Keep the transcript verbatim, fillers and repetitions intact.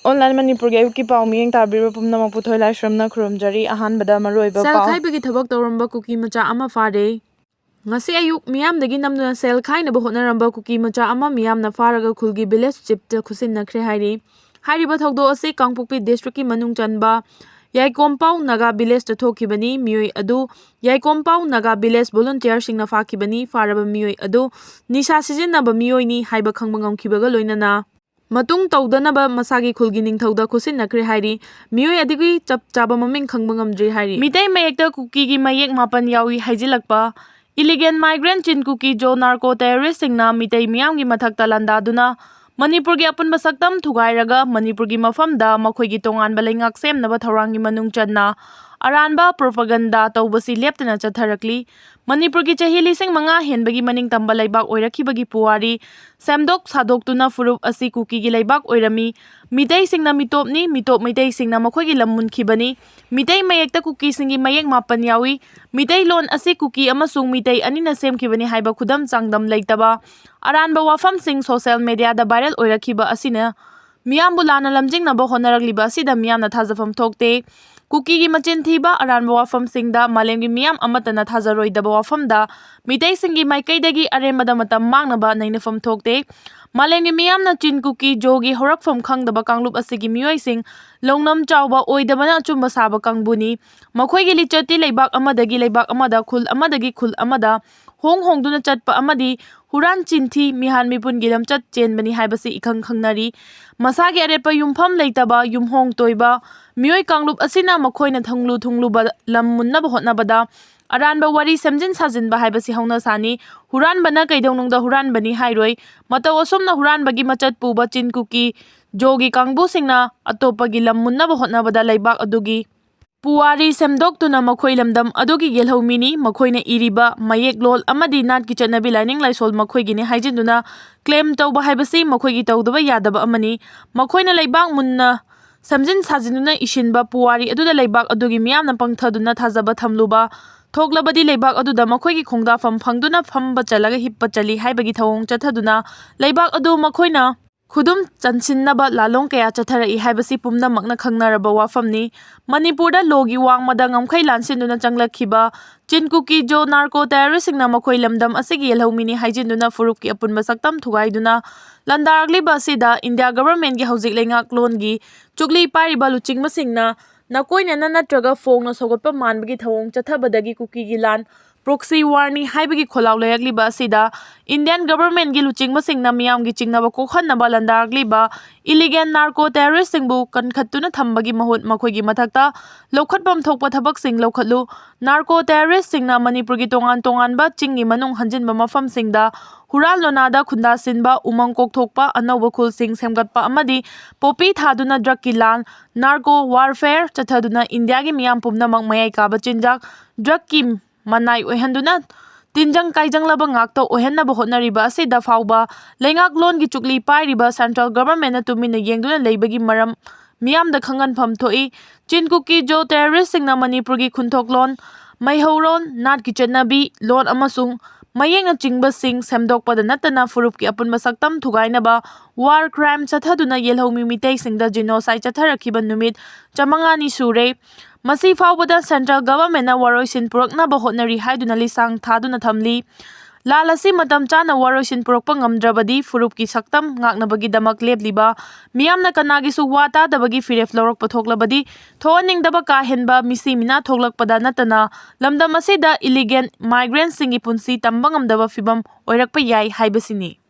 Online Manipurꯒꯤ ꯑꯌꯨꯛꯀꯤ ꯄꯥꯎ ꯃꯤꯠꯌꯦꯡ ꯇꯥꯕꯤꯔꯤꯕ ꯄꯨꯝꯅꯃꯛꯄꯨ ꯊꯣꯏ ꯂꯥꯏꯁ꯭ꯔꯝꯅ ꯈꯨꯔꯨꯝꯖꯔꯤ꯫ ꯑꯍꯥꯟꯕꯗ ꯃꯔꯨꯑꯣꯏꯕ ꯁꯦꯜ ꯄꯥꯎ꯫ ꯈꯥꯏꯕꯒꯤ ꯊꯕꯛ ꯇꯧꯔꯝꯕ ꯀꯨꯀꯤ ꯃꯆꯥ ꯑꯃ ꯐꯥꯔꯦ꯫ ꯉꯁꯤ ꯑꯌꯨꯛ ꯃꯤꯌꯥꯝꯗꯒꯤ ꯅꯝꯗꯨꯅ ꯁꯦꯜ ꯈꯥꯏꯅꯕ ꯍꯣꯠꯅꯔꯝꯕ ꯀꯨꯀꯤ ꯃꯆꯥ ꯑꯃ ꯃꯤꯌꯥꯝꯅ ꯐꯥꯔꯒ ꯈꯨꯜꯒꯤ village chiefꯇ ꯈꯨꯠꯁꯤꯟꯅꯈ꯭ꯔꯦ ꯍꯥꯏꯔꯤ꯫ ꯍꯥꯏꯔꯤꯕ ꯊꯧꯗꯣꯛ ꯑꯁꯤ ꯀꯥꯡꯄꯣꯛꯄꯤ districtꯀꯤ ꯃꯅꯨꯡ ꯆꯟꯕ ꯌꯥꯏꯀꯣꯝꯄꯥꯎ ꯅꯥꯒꯥ villageꯇ ꯊꯣꯛꯈꯤꯕꯅꯤ꯫ ꯃꯤꯑꯣꯏ ꯑꯗꯨ ꯌꯥꯏꯀꯣꯝꯄꯥꯎ ꯅꯥꯒꯥ village volunteerꯁꯤꯡꯅ ꯐꯥꯈꯤꯕꯅꯤ꯫ ꯐꯥꯔꯕ ꯃꯤꯑꯣꯏ ꯑꯗꯨ ꯅꯤꯁꯥ ꯁꯤꯖꯤꯟꯅꯕ ꯃꯤꯑꯣꯏꯅꯤ ꯍꯥꯏꯕ ꯈꯪꯕ ꯉꯝꯈꯤꯕꯒ ꯂꯣꯏꯅꯅ ꯃꯇꯨꯡ ꯇꯧꯗꯅꯕ ꯃꯁꯥꯒꯤ ꯈꯨꯜꯒꯤ ꯅꯤꯡꯊꯧꯗ ꯈꯨꯠꯁꯤꯟꯅꯈ꯭ꯔꯦ ꯍꯥꯏꯔꯤ꯫ ꯃꯤꯑꯣꯏ ꯑꯗꯨꯒꯤ ꯆꯞ ꯆꯥꯕ ꯃꯃꯤꯡ ꯈꯪꯕ ꯉꯝꯗ꯭ꯔꯤ ꯍꯥꯏꯔꯤ꯫ ꯃꯤꯇꯩ ꯃꯌꯦꯛꯇ ꯀꯨꯀꯤꯒꯤ ꯃꯌꯦꯛ ꯃꯥꯄꯟ ꯌꯥꯎꯏ ꯍꯥꯏꯖꯤꯜꯂꯛꯄ꯫ Illegal migrant ꯆꯤꯟ ꯀꯨꯀꯤ ꯖꯣ narco terroristꯁꯤꯡꯅ ꯃꯤꯇꯩ ꯃꯤꯌꯥꯝꯒꯤ ꯃꯊꯛꯇ ꯂꯥꯟꯗꯥꯗꯨꯅ ꯃꯅꯤꯄꯨꯔꯒꯤ ꯑꯄꯨꯟꯕ ꯁꯛꯇꯝ ꯊꯨꯒꯥꯏꯔꯒ ꯃꯅꯤꯄꯨꯔꯒꯤ ꯃꯐꯝꯗ ꯃꯈꯣꯏꯒꯤ ꯇꯣꯉꯥꯟꯕ ꯂꯩꯉꯥꯛ ꯁꯦꯝꯅꯕ ꯊꯧꯔꯥꯡꯒꯤ ꯃꯅꯨꯡ ꯆꯟꯅ ꯑꯔꯥꯟꯕ propaganda ꯇꯧꯕꯁꯤ ꯂꯦꯞꯇꯅ ꯆꯠꯊꯔꯛꯂꯤ꯫ ꯃꯅꯤꯄꯨꯔꯒꯤ ꯆꯍꯤ ꯂꯤꯁꯤꯡ ꯃꯉꯥ ꯍꯦꯟꯕꯒꯤ ꯃꯅꯤꯡꯇꯝꯕ ꯂꯩꯕꯥꯛ ꯑꯣꯏꯔꯛꯈꯤꯕꯒꯤ ꯄꯨꯋꯥꯔꯤ ꯁꯦꯝꯗꯣꯛ ꯁꯥꯗꯣꯛꯇꯨꯅ ꯐꯨꯔꯨꯞ ꯑꯁꯤ ꯀꯨꯀꯤꯒꯤ ꯂꯩꯕꯥꯛ ꯑꯣꯏꯔꯝꯃꯤ꯫ ꯃꯤꯇꯩꯁꯤꯡꯅ ꯃꯤꯇꯣꯞꯅꯤ, ꯃꯤꯇꯣꯞ ꯃꯩꯇꯩꯁꯤꯡꯅ ꯃꯈꯣꯏꯒꯤ ꯂꯝ ꯃꯨꯟꯈꯤꯕꯅꯤ꯫ ꯃꯤꯇꯩ ꯃꯌꯦꯛꯇ ꯀꯨꯀꯤꯁꯤꯡꯒꯤ ꯃꯌꯦꯛ ꯃꯥꯄꯟ ꯌꯥꯎꯏ꯫ ꯃꯤꯇꯩꯂꯣꯟ ꯑꯁꯤ ꯀꯨꯀꯤ ꯑꯃꯁꯨꯡ ꯃꯤꯇꯩ ꯑꯅꯤꯅ ꯁꯦꯝꯈꯤꯕꯅꯤ ꯍꯥꯏꯕ ꯈꯨꯗꯝ ꯆꯥꯡꯗꯝ ꯂꯩꯇꯕ ꯑꯔꯥꯟꯕ ꯋꯥꯐꯝꯁꯤꯡ social mediaꯗ viral ꯑꯣꯏꯔꯛꯈꯤꯕ ꯑꯁꯤꯅ ꯃꯤꯌꯥꯝꯕꯨ ꯂꯥꯟꯅ ꯂꯝꯖꯤꯡꯅꯕ ꯍꯣꯠꯅꯔꯛꯂꯤꯕ ꯑꯁꯤꯗ ꯃꯤꯌꯥꯝꯅ ꯊꯥꯖꯐꯝ ꯊꯣꯛꯇꯦ꯫ ꯀꯨꯀꯤꯒꯤ ꯃꯆꯤꯟ ꯊꯤꯕ ꯑꯔꯥꯟꯕ ꯋꯥꯐꯝꯁꯤꯡꯗ ꯃꯥꯂꯦꯝꯒꯤ ꯃꯤꯌꯥꯝ ꯑꯃꯠꯇꯅ ꯊꯥꯖꯔꯣꯏꯗꯕ ꯋꯥꯐꯝꯗ ꯃꯤꯇꯩꯁꯤꯡꯒꯤ ꯃꯥꯏꯀꯩꯗꯒꯤ ꯑꯔꯦꯝꯕꯗ ꯃꯇꯝ ꯃꯥꯡꯅꯕ ꯅꯩꯅꯐꯝ ꯊꯣꯛꯇꯦ꯫ ꯃꯥꯂꯦꯝꯒꯤ ꯃꯤꯌꯥꯝꯅ ꯆꯤꯟ ꯀꯨꯀꯤ ꯖꯣꯒꯤ ꯍꯧꯔꯛꯐꯝ ꯈꯪꯗꯕ ꯀꯥꯡꯂꯨꯞ ꯑꯁꯤꯒꯤ ꯃꯤꯑꯣꯏꯁꯤꯡ ꯂꯧꯅꯝ ꯆꯥꯎꯕ ꯑꯣꯏꯗꯕꯅ ꯑꯆꯨꯝꯕ ꯁꯥꯕ ꯀꯥꯡꯕꯨꯅꯤ꯫ ꯃꯈꯣꯏꯒꯤ ꯂꯤꯆꯠꯇꯤ ꯂꯩꯕꯥꯛ ꯑꯃꯗꯒꯤ ꯂꯩꯕꯥꯛ ꯑꯃꯗ, ꯈꯨꯜ ꯑꯃꯗꯒꯤ ꯈꯨꯜ ꯑꯃꯗ ꯍꯣꯡ ꯍꯣꯡꯗꯨꯅ ꯆꯠꯄ ꯑꯃꯗꯤ ꯍꯨꯔꯥꯟ ꯆꯤꯟꯊꯤ, ꯃꯤꯍꯥꯟ ꯃꯤꯄꯨꯟꯒꯤ ꯂꯝꯆꯠ ꯆꯦꯟꯕꯅꯤ ꯍꯥꯏꯕꯁꯤ ꯏꯈꯪ ꯈꯪꯅꯔꯤ꯫ ꯃꯁꯥꯒꯤ ꯑꯔꯦꯞꯄ ꯌꯨꯝꯐꯝ ꯂꯩꯇꯕ ꯌꯨꯝꯍꯣꯡ ꯇꯣꯏꯕ ꯃꯤꯑꯣꯏ ꯀꯥꯡꯂꯨꯞ ꯑꯁꯤꯅ ꯃꯈꯣꯏꯅ ꯊꯨꯡꯂꯨ ꯊꯨꯡꯂꯨꯕ ꯂꯝ ꯃꯨꯟꯅꯕ ꯍꯣꯠꯅꯕꯗ ꯑꯔꯥꯟꯕ ꯋꯥꯔꯤ ꯁꯦꯝꯖꯤꯟ ꯁꯥꯖꯤꯟꯕ ꯍꯥꯏꯕꯁꯤ ꯍꯧꯅꯁꯥꯅꯤ꯫ ꯍꯨꯔꯥꯟꯕꯅ ꯀꯩꯗꯧꯅꯨꯡꯗ ꯍꯨꯔꯥꯟꯕꯅꯤ ꯍꯥꯏꯔꯣꯏ꯫ ꯃꯇꯧ ꯑꯁꯨꯝꯅ ꯍꯨꯔꯥꯟꯕꯒꯤ ꯃꯆꯠ ꯄꯨꯕ ꯆꯤꯟ ꯀꯨꯀꯤ ꯖꯣꯒꯤ ꯀꯥꯡꯕꯨꯁꯤꯡꯅ ꯑꯇꯣꯞꯄꯒꯤ ꯂꯝ ꯃꯨꯟꯅꯕ ꯍꯣꯠꯅꯕꯗ ꯂꯩꯕꯥꯛ ꯑꯗꯨꯒꯤ ꯄꯨꯋꯥꯔꯤ ꯁꯦꯝꯗꯣꯛꯇꯨꯅ ꯃꯈꯣꯏ ꯂꯝꯗꯝ ꯑꯗꯨꯒꯤ ꯌꯦꯜꯍꯧꯃꯤꯅꯤ꯫ ꯃꯈꯣꯏꯅ ꯏꯔꯤꯕ ꯃꯌꯦꯛꯂꯣꯜ ꯑꯃꯗꯤ ꯅꯥꯠꯀꯤ ꯆꯠꯅꯕꯤ ꯂꯥꯏꯅꯤꯡ ꯂꯥꯏꯁꯣꯜ ꯃꯈꯣꯏꯒꯤꯅꯤ ꯍꯥꯏꯖꯤꯟꯗꯨꯅ claim ꯇꯧꯕ ꯍꯥꯏꯕꯁꯤ ꯃꯈꯣꯏꯒꯤ ꯇꯧꯗꯕ ꯌꯥꯗꯕ ꯑꯃꯅꯤ꯫ ꯃꯈꯣꯏꯅ ꯂꯩꯕꯥꯛ ꯃꯨꯟꯅ ꯁꯦꯝꯖꯤꯟ ꯁꯥꯖꯤꯟꯗꯨꯅ ꯏꯁꯤꯟꯕ ꯄꯨꯋꯥꯔꯤ ꯑꯗꯨꯗ ꯂꯩꯕꯥꯛ ꯑꯗꯨꯒꯤ ꯃꯤꯌꯥꯝꯅ ꯄꯪꯊꯗꯨꯅ ꯊꯥꯖꯕ ꯊꯝꯂꯨꯕ ꯊꯣꯛꯂꯕꯗꯤ ꯂꯩꯕꯥꯛ ꯑꯗꯨꯗ ꯃꯈꯣꯏꯒꯤ ꯈꯣꯡꯗꯥꯐꯝ ꯐꯪꯗꯨꯅ ꯐꯝꯕ ꯆꯠꯂꯒ ꯍꯤꯞꯄ ꯆꯠꯂꯤ ꯍꯥꯏꯕꯒꯤ ꯊꯧꯑꯣꯡ ꯆꯠꯊꯗꯨꯅ ꯂꯩꯕꯥꯛ ꯑꯗꯨ ꯃꯈꯣꯏꯅ ꯈꯨꯗꯨꯝ ꯆꯟꯁꯤꯟꯅꯕ ꯂꯥꯂꯣꯡ ꯀꯌꯥ ꯆꯠꯊꯔꯛꯏ ꯍꯥꯏꯕꯁꯤ ꯄꯨꯝꯅꯃꯛꯅ ꯈꯪꯅꯔꯕ ꯋꯥꯐꯝꯅꯤ꯫ ꯃꯅꯤꯄꯨꯔꯗ ꯂꯣꯒꯤ ꯋꯥꯡꯃꯗ ꯉꯝꯈꯩ ꯂꯥꯟꯁꯤꯟꯗꯨꯅ ꯆꯪꯂꯛꯈꯤꯕ ꯆꯤꯟ ꯀꯨꯀꯤ ꯖꯣ ꯅꯥꯔꯀꯣ ꯇꯦꯔꯣꯔꯤꯁꯁꯤꯡꯅ ꯃꯈꯣꯏ ꯂꯝꯗꯝ ꯑꯁꯤꯒꯤ ꯌꯦꯜꯍꯧꯃꯤꯅꯤ ꯍꯥꯏꯖꯤꯟꯗꯨꯅ ꯐꯨꯔꯨꯞꯀꯤ ꯑꯄꯨꯟꯕ ꯁꯛꯇꯝ ꯊꯨꯒꯥꯏꯗꯨꯅ ꯂꯥꯟꯗꯥꯔꯛꯂꯤꯕ ꯑꯁꯤꯗ ꯏꯟꯗꯤꯌꯥ ꯒꯚꯔꯟꯃꯦꯟꯠꯀꯤ ꯍꯧꯖꯤꯛ ꯂꯩꯉꯥꯛꯂꯣꯟꯒꯤ ꯆꯨꯛꯂꯤ ꯄꯥꯏꯔꯤꯕ ꯂꯨꯆꯤꯡꯕꯁꯤꯡꯅ ꯅꯥꯀꯣꯏꯅꯅ ꯅꯠꯇ꯭ꯔꯒ ꯐꯣꯡꯅ ꯁꯧꯒꯠꯄ ꯃꯥꯟꯕꯒꯤ ꯊꯧꯑꯣꯡ ꯆꯠꯊꯕꯗꯒꯤ ꯀꯨꯀꯤꯒꯤ ꯂꯥꯟ ꯄ꯭ꯔꯣꯛꯁꯤ ꯋꯥꯔꯅꯤ ꯍꯥꯏꯕꯒꯤ ꯈꯣꯜꯂꯥꯎ ꯂꯩꯔꯛꯂꯤꯕ ꯑꯁꯤꯗ ꯏꯟꯗꯤꯌꯥꯟ ꯒꯚꯔꯟꯃꯦꯟꯠꯀꯤ ꯂꯨꯆꯤꯡꯕꯁꯤꯡꯅ ꯃꯤꯌꯥꯝꯒꯤ ꯆꯤꯡꯅꯕ ꯀꯣꯛꯍꯟꯅꯕ ꯂꯥꯟꯗꯥꯔꯛꯂꯤꯕ ꯏꯂꯤꯒꯦꯜ ꯅꯥꯔꯀꯣ ꯇꯦꯔꯣꯔꯤꯁꯁꯤꯡꯕꯨ ꯀꯟꯈꯠꯇꯨꯅ ꯊꯝꯕꯒꯤ ꯃꯍꯨꯠ ꯃꯈꯣꯏꯒꯤ ꯃꯊꯛꯇ ꯂꯧꯈꯠꯐꯝ ꯊꯣꯛꯄ ꯊꯕꯛꯁꯤꯡ ꯂꯧꯈꯠꯂꯨ꯫ ꯅꯥꯔꯀꯣ ꯇꯦꯔꯣꯔꯤꯁꯁꯤꯡꯅ ꯃꯅꯤꯄꯨꯔꯒꯤ ꯇꯣꯉꯥꯟ ꯇꯣꯉꯥꯟꯕ ꯆꯤꯡꯒꯤ ꯃꯅꯨꯡ ꯍꯟꯖꯤꯟꯕ ꯃꯐꯝꯁꯤꯡꯗ ꯍꯨꯔꯥꯜ ꯂꯣꯅꯥꯗ ꯈꯨꯟꯗꯥꯁꯤꯟꯕ, ꯎꯃꯪ ꯀꯣꯛꯊꯣꯛꯄ, ꯑꯅꯧꯕ ꯈꯨꯜꯁꯤꯡ ꯁꯦꯝꯒꯠꯄ ꯑꯃꯗꯤ ꯄꯣꯄꯤ ꯊꯥꯗꯨꯅ ꯗ꯭ꯔꯒꯀꯤ ꯂꯥꯟ, ꯅꯥꯔꯀꯣ ꯋꯥꯔꯐꯦꯌꯔ, ꯆꯠꯊꯗꯨꯅ ꯏꯟꯗꯤꯌꯥꯒꯤ ꯃꯤꯌꯥꯝ ꯄꯨꯝꯅꯃꯛ ꯃꯌꯥꯏ ꯀꯥꯕ ꯆꯤꯟꯖꯥꯛ, ꯗ꯭ꯔꯒꯀꯤ ꯃꯅꯥꯏ ꯑꯣꯏꯍꯟꯗꯨꯅ ꯇꯤꯟꯖꯪ ꯀꯥꯏꯖꯪꯂꯕ ꯉꯥꯛꯇ ꯑꯣꯏꯍꯟꯅꯕ ꯍꯣꯠꯅꯔꯤꯕ ꯑꯁꯤꯗ ꯐꯥꯎꯕ ꯂꯩꯉꯥꯛꯂꯣꯟꯒꯤ ꯆꯨꯛꯂꯤ ꯄꯥꯏꯔꯤꯕ ꯁꯦꯟꯇ꯭ꯔꯦꯜ ꯒꯚꯔꯟꯃꯦꯟꯠꯅ ꯇꯨꯃꯤꯟꯅ ꯌꯦꯡꯗꯨꯅ ꯂꯩꯕꯒꯤ ꯃꯔꯝ ꯃꯤꯌꯥꯝꯗ ꯈꯪꯍꯟꯐꯝ ꯊꯣꯛꯏ꯫ ꯆꯤꯟ ꯀꯨꯀꯤ ꯖꯣ ꯇꯦꯔꯣꯔꯤꯁꯁꯤꯡꯅ ꯃꯅꯤꯄꯨꯔꯒꯤ ꯈꯨꯟꯊꯣꯛꯂꯣꯟ, ꯃꯩꯍꯧꯔꯣꯟ, ꯅꯥꯠꯀꯤ ꯆꯠꯅꯕꯤ, ꯂꯣꯟ ꯑꯃꯁꯨꯡ ꯃꯌꯦꯛꯅꯆꯤꯡꯕꯁꯤꯡ ꯁꯦꯝꯗꯣꯛꯄꯗ ꯅꯠꯇꯅ ꯐꯨꯔꯨꯞꯀꯤ ꯑꯄꯨꯟꯕ ꯁꯛꯇꯝ ꯊꯨꯒꯥꯏꯅꯕ ꯋꯥꯔ ꯀ꯭ꯔꯥꯏꯝ ꯆꯠꯊꯗꯨꯅ ꯌꯦꯜꯍꯧꯃꯤ ꯃꯤꯇꯩꯁꯤꯡꯗ ꯖꯤꯅꯣꯁꯥꯏꯗ ꯆꯠꯊꯔꯛꯈꯤꯕ ꯅꯨꯃꯤꯠ ꯆꯥꯃꯉꯥꯅꯤ ꯁꯨꯔꯦ꯫ ꯃꯁꯤ ꯐꯥꯎꯕꯗ ꯁꯦꯟꯇ꯭ꯔꯦꯜ ꯒꯚꯔꯟꯃꯦꯟꯠꯅ ꯋꯥꯔꯣꯏꯁꯤꯟ ꯄꯨꯔꯛꯅꯕ ꯍꯣꯠꯅꯔꯤ ꯍꯥꯏꯗꯨꯅ ꯂꯤꯁꯥꯡ ꯊꯥꯗꯨꯅ ꯊꯝꯂꯤ꯫ ꯂꯥꯟ ꯑꯁꯤ ꯃꯇꯝ ꯆꯥꯅ ꯋꯥꯔꯣꯏꯁꯤꯟ ꯄꯨꯔꯛꯄ ꯉꯝꯗ꯭ꯔꯕꯗꯤ ꯐꯨꯔꯨꯞꯀꯤ ꯁꯛꯇꯝ ꯉꯥꯛꯅꯕꯒꯤꯗꯃꯛ ꯂꯦꯞꯂꯤꯕ ꯃꯤꯌꯥꯝꯅ ꯀꯅꯥꯒꯤꯁꯨ ꯋꯥ ꯇꯥꯗꯕꯒꯤ ꯐꯤꯔꯦꯞ ꯂꯧꯔꯛꯄ ꯊꯣꯛꯂꯕꯗꯤ ꯊꯣꯛꯍꯟꯅꯤꯡꯗꯕ ꯀꯥ ꯍꯦꯟꯕ ꯃꯤꯁꯤ ꯃꯤꯅꯥ ꯊꯣꯛꯂꯛꯄꯗ ꯅꯠꯇꯅ ꯂꯝꯗꯝ ꯑꯁꯤꯗ ꯏꯂꯤꯒꯦꯜ ꯃꯥꯏꯒ꯭ꯔꯦꯟꯠꯁꯤꯡꯒꯤ ꯄꯨꯟꯁꯤ ꯇꯝꯕ ꯉꯝꯗꯕ ꯐꯤꯚꯝ ꯑꯣꯏꯔꯛꯄ ꯌꯥꯏ ꯍꯥꯏꯕꯁꯤꯅꯤ꯫